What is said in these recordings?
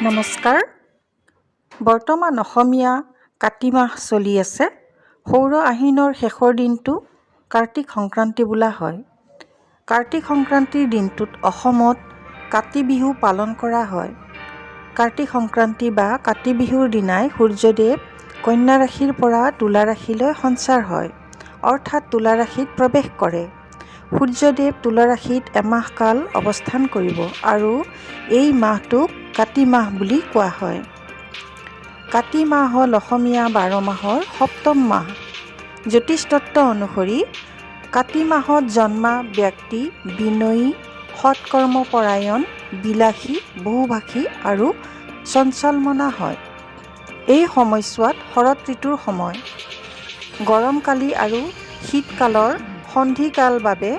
নমস্কাৰ। বৰ্তমান অসমীয়া কাতি মাহ চলি আছে। সৌৰ আহিনৰ শেষৰ দিনটো কাৰ্তিক সংক্ৰান্তি বোলা হয়। কাৰ্তিক সংক্ৰান্তিৰ দিনটোত অসমত কাতি বিহু পালন কৰা হয়। কাৰ্তিক সংক্ৰান্তি বা কাতি বিহুৰ দিনাই সূৰ্যদেৱ কন্যা ৰাশিৰ পৰা তুলা ৰাশিলৈ সঞ্চাৰ হয়, অৰ্থাৎ তুলা ৰাশিত প্ৰৱেশ কৰে। সূৰ্যদেৱ তুলা ৰাশিত এমাহ কাল অৱস্থান কৰিব আৰু এই মাহটোক কাতি মাহ বুলি কোৱা হয়। কাতি মাহ হ'ল অসমীয়া 12 মাহৰ সপ্তম মাহ। জ্যোতিষ তত্ত্ব অনুসৰি কাতি মাহত জন্মা ব্যক্তি বিনয়ী, সৎকৰ্মপৰায়ণ, বিলাসী, বহুভাষী আৰু চঞ্চলমনা হয়। এই সময়ছোৱাত শৰৎ ঋতুৰ সময়। গৰমকালি আৰু শীতকালৰ সন্ধিকাল বাবে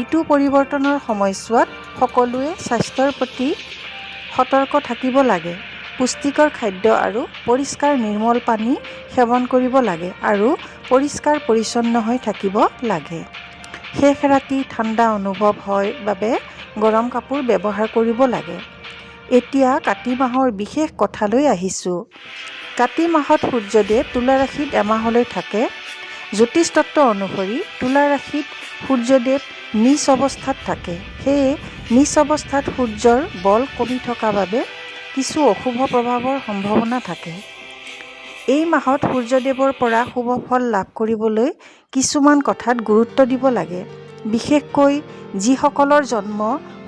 ঋতু পৰিৱৰ্তনৰ সময়ছোৱাত সকলোৱে স্বাস্থ্যৰ প্ৰতি সতৰ্ক থাকিব লাগে। পুষ্টিকৰ খাদ্য আৰু পৰিষ্কাৰ নিৰ্মল পানী সেৱন কৰিব লাগে আৰু পৰিষ্কাৰ পৰিচ্ছন্ন হৈ থাকিব লাগে। শেষ ৰাতি ঠাণ্ডা অনুভৱ হয় বাবে গৰম কাপোৰ ব্যৱহাৰ কৰিব লাগে। এতিয়া কাতি মাহৰ বিশেষ কথালৈ আহিছোঁ। কাতি মাহত সূৰ্যদেৱ তুলা ৰাশিত এমাহলৈ থাকে। জ্যোতিষ তত্ত্ব অনুসৰি তুলা ৰাশিত সূৰ্যদেৱ নীচ অৱস্থাত থাকে। সেয়ে নীচ অৱস্থাত সূৰ্যৰ বল কমি থকা বাবে কিছু অশুভ প্ৰভাৱৰ সম্ভাৱনা থাকে। এই মাহত সূৰ্যদেৱৰ পৰা শুভ ফল লাভ কৰিবলৈ কিছুমান কথাত গুৰুত্ব দিব লাগে। বিশেষকৈ যিসকলৰ জন্ম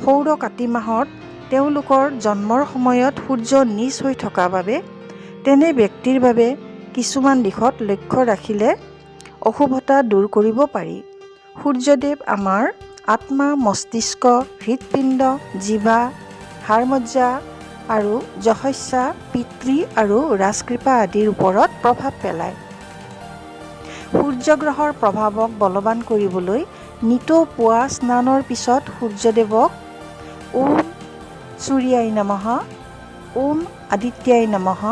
সৌৰ কাতি মাহত, তেওঁলোকৰ জন্মৰ সময়ত সূৰ্য নীচ হৈ থকা বাবে তেনে ব্যক্তিৰ বাবে কিছুমান দিশত লক্ষ্য ৰাখিলে অশুভতা দূৰ কৰিব পাৰি। সূৰ্যদেৱ আমাৰ আত্মা, মস্তিষ্ক, হৃদপিণ্ড, জিভা, হাড়মজ্জা আৰু যশস্যা, পিতৃ আৰু ৰাজকৃপা আদিৰ ওপৰত প্ৰভাৱ পেলায়। সূৰ্যগ্ৰহৰ প্ৰভাৱক বলৱান কৰিবলৈ নিতৌ পুৱা স্নানৰ পিছত সূৰ্যদেৱক "ওম সূৰ্যায় নমঃ", "ওম আদিত্যায় নমঃ",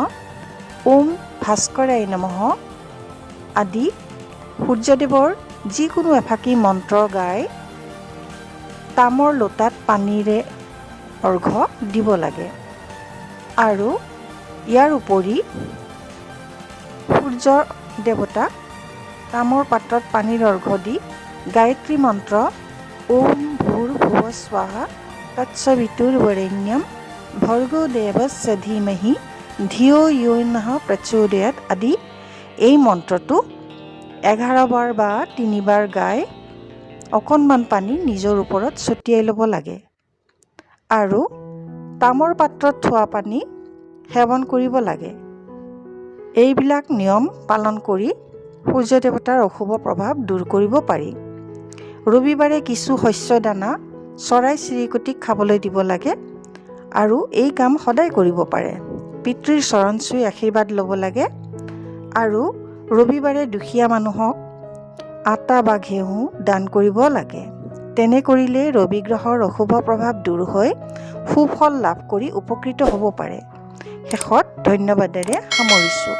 "ওম ভাস্কৰায় নমঃ" আদি সূৰ্যদেৱৰ যিকোনো এফাকি মন্ত্ৰ গাই তামৰ লোটাত পানীৰে অৰ্ঘ দিব লাগে। আৰু ইয়াৰ উপৰি সূৰ্য দেৱতাক তামৰ পাত্ৰত পানীৰ অৰ্ঘ দি গায়ত্ৰী মন্ত্ৰ "ওম ভূৰ ভুৱ স্বাহা তৎসবিতুৰ্বৰেণ্যম ভৰ্গো দেৱস্য ধীমহি ধিয়ো য়ো নঃ প্ৰচোদয়াত" আদি এই মন্ত্ৰটো 11 বাৰ বা তিনিবাৰ গাই অকণমান পানী নিজৰ ওপৰত ছটিয়াই ল'ব লাগে আৰু তামৰ পাত্ৰত থোৱা পানী সেৱন কৰিব লাগে। এইবিলাক নিয়ম পালন কৰি সূৰ্য দেৱতাৰ অশুভ প্ৰভাৱ দূৰ কৰিব পাৰি। ৰবিবাৰে কিছু শস্য দানা চৰাই চিৰিকটিক খাবলৈ দিব লাগে আৰু এই কাম সদায় কৰিব পাৰে। পিতৃৰ চৰণ চুই আশীৰ্বাদ ল'ব লাগে আৰু ৰবিবাৰে দুখীয়া মানুহক আটা বা ঘেঁহু দান কৰিব লাগে। তেনে কৰিলে ৰবি গ্ৰহৰ অশুভ প্ৰভাৱ দূৰ হৈ সুফল লাভ কৰি উপকৃত হ'ব পাৰে। শেষত ধন্যবাদেৰে সামৰিছোঁ।